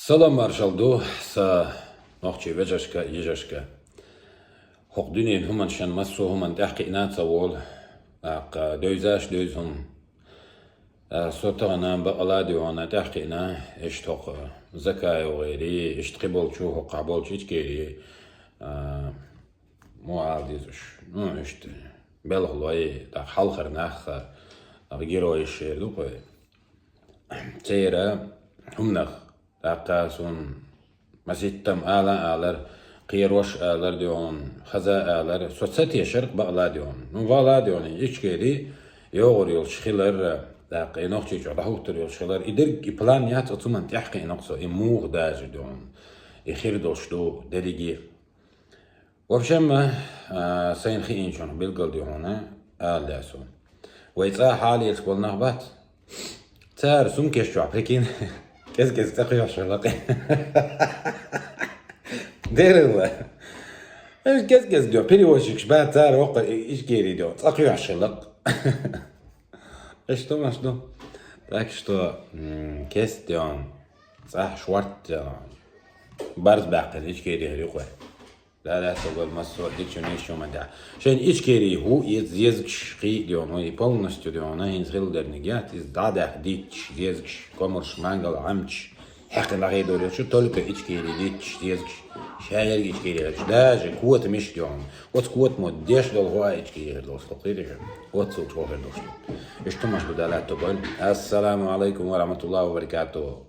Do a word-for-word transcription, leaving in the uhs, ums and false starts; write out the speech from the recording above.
Салам маршал ду са нохчий вежаршка, йижаршка. ХӀокху дуьненан хӀуманашна массо а хӀуманна тӀаьхьакхиъна ца волу, тӀаккха девзаш девза хӀума. А, со тахана бакъала а дуьхьал тӀаьхьакхиъна, иштта хӀокху Закаев гӀери, иштта кхиболчу хӀокхахь болчу Ичкери, а, муха ала дезаш, ну, иштта, белхалой, тӀаккха хьалхара нах, тӀаккха геройш эр ду кхой. Церан хӀуманах, тӀаккха суна маситтам ала а алар, кхерош а алар дуьхьал, хаза а алар, со ца тешар бакъала а дуьхьал. Ну, вала а дуьхьал, Ичкери йогӀур йолуш хилар, тӀаккха и Нохчийчохь дӀахӀуттур йолуш хилар, и дерг, и план яц оцу хӀуманна тӀаьхьакхиъна-кх со, и муха дажа дуьхьал, и хир долуш ду дерриге. В общем, а, сайна хиъначунах билггал ду хьуна, ала лаьа суна. Вай цӀа хьалаелаш болу нах бац? Цара сумкаш чохь, прикинь, кӀез-кӀез цӀа кхоьхьуш хилла-кх. Деррила. Аша кӀез-кӀез дуьхьа, перевозчикаш бац, цара воккха Ичкери дуьхьа, цӀа кхоьхьуш хилла-кх. Иштта хӀуманаш ду. Так что, м, кест дуьхьа, цӀахь шорт дуьхьа. Барз баьккхина Ичкери хир ю кхой. Да, да, со гол массо а дичу нечу ма да. Шайн Ичкери хӀу иза зезагаш кхий а дуьхьал, и полностью дуьхьал, хӀинца хилла дерниг яц, иза дӀа а даьхна дитташ зезагаш, комарш, мангал, Ӏамчаш, хьекхина дӀахедор йолчу, только Ичкери дитташ зезагаш, ша ерг Ичкери хир ю, даже котамаш дуьхьал. Оцу котамо деш долу хӀу а Ичкери хир долуш ду, кхийтира шу? Оццул чӀогӀа хир долуш ду. Иштта хӀуманаш ду, Дала лаьтта гойла. Ассаламу алайкум ва рахматуллахи ва баракатуху.